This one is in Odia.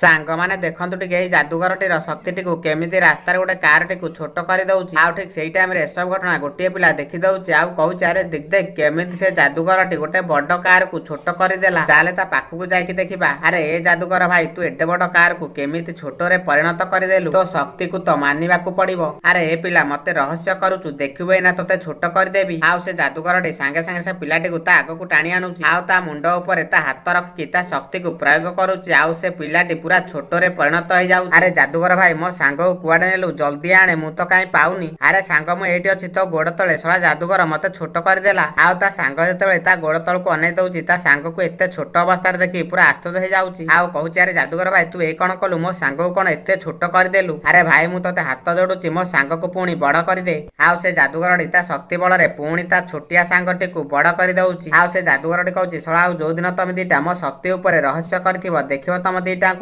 ସାଙ୍ଗମାନେ, ଦେଖନ୍ତୁ ଟିକେ ଏଇ ଯାଦୁଗରଟିର ଶକ୍ତିଟିକୁ, କେମିତି ରାସ୍ତାରେ ଗୋଟେ କାରଟିକୁ ଛୋଟ କରିଦଉଛି। ଆଉ ଠିକ ସେଇ ଟାଇମରେ ଏସବୁ ଘଟଣା ଗୋଟିଏ ପିଲା ଦେଖିଦଉଛି ଆଉ କହୁଛି, "ଆରେ ଦେଖ ଦେଖ, କେମିତି ସେ ଯାଦୁଗରଟି ଗୋଟେ ବଡ କାରକୁ ଛୋଟ କରିଦେଲା। ଚାଲେ, ତା ପାଖକୁ ଯାଇକି ଦେଖିବା। ଆରେ ଏ ଯାଦୁଗର ଭାଇ, ତୁ ଏତେ ବଡ କାରକୁ କେମିତି ଛୋଟରେ ପରିଣତ କରିଦେଲୁ? ତୋ ଶକ୍ତିକୁ ତ ମାନିବାକୁ ପଡିବ। ଆରେ ଏ ପିଲା, ମତେ ରହସ୍ୟ କରୁଛୁ? ଦେଖିବୁ, ଏଇନା ତୋତେ ଛୋଟ କରିଦେବି।" ଆଉ ସେ ଯାଦୁଗରଟି ସାଙ୍ଗେ ସାଙ୍ଗେ ସେ ପିଲାଟିକୁ ତା ଆଗକୁ ଟାଣି ଆଣୁଛି ଆଉ ତା ମୁଣ୍ଡ ଉପରେ ତା ହାତ ରଖିକି ତା ଶକ୍ତିକୁ ପ୍ରୟୋଗ କରୁଛି ଆଉ ସେ ପିଲାଟି ପୁରା ଛୋଟରେ ପରିଣତ ହେଇଯାଉଛି। "ଆରେ ଯାଦୁଗର ଭାଇ, ମୋ ସାଙ୍ଗକୁ କୁଆଡେ ନେଲୁ? ଜଲ୍ଦି ଆଣେ, ମୁଁ ତ କାହିଁ ପାଉନି।" "ଆରେ ସାଙ୍ଗ, ମୁଁ ଏଇଠି ଅଛି ତୋ ଗୋଡ ତଳେ। ଶଳା ଯାଦୁଗର ମତେ ଛୋଟ କରିଦେଲା।" ଆଉ ତା ସାଙ୍ଗ ଯେତେବେଳେ ତା ଗୋଡ ତଳକୁ ଅନେଇ ଦଉଛି, ତା ସାଙ୍ଗକୁ ଏତେ ଛୋଟ ଅବସ୍ଥାରେ ଦେଖି ପୁରା ଆଶ୍ଚର୍ଯ୍ୟ ହେଇଯାଉଛି ଆଉ କହୁଛି, "ଆରେ ଯାଦୁଗର ଭାଇ, ତୁ ଏ କଣ କଲୁ? ମୋ ସାଙ୍ଗକୁ କଣ ଏତେ ଛୋଟ କରିଦେଲୁ? ଆରେ ଭାଇ, ମୁଁ ତତେ ହାତ ଯୋଡୁଛି, ମୋ ସାଙ୍ଗକୁ ପୁଣି ବଡ କରିଦେ।" ଆଉ ସେ ଯାଦୁଗରଟି ତା ଶକ୍ତି ବଳରେ ପୁଣି ତା ଛୋଟିଆ ସାଙ୍ଗଟିକୁ ବଡ କରିଦଉଛି। ଆଉ ସେ ଯାଦୁଗରଟି କହୁଛି, "ଶଳା, ଆଉ ଯୋଉଦିନ ତମେ ଦିଟା ମୋ ଶକ୍ତି ଉପରେ ରହସ୍ୟ କରିଥିବ, ଦେଖିବ ତମ ଦିଟାଙ୍କୁ।"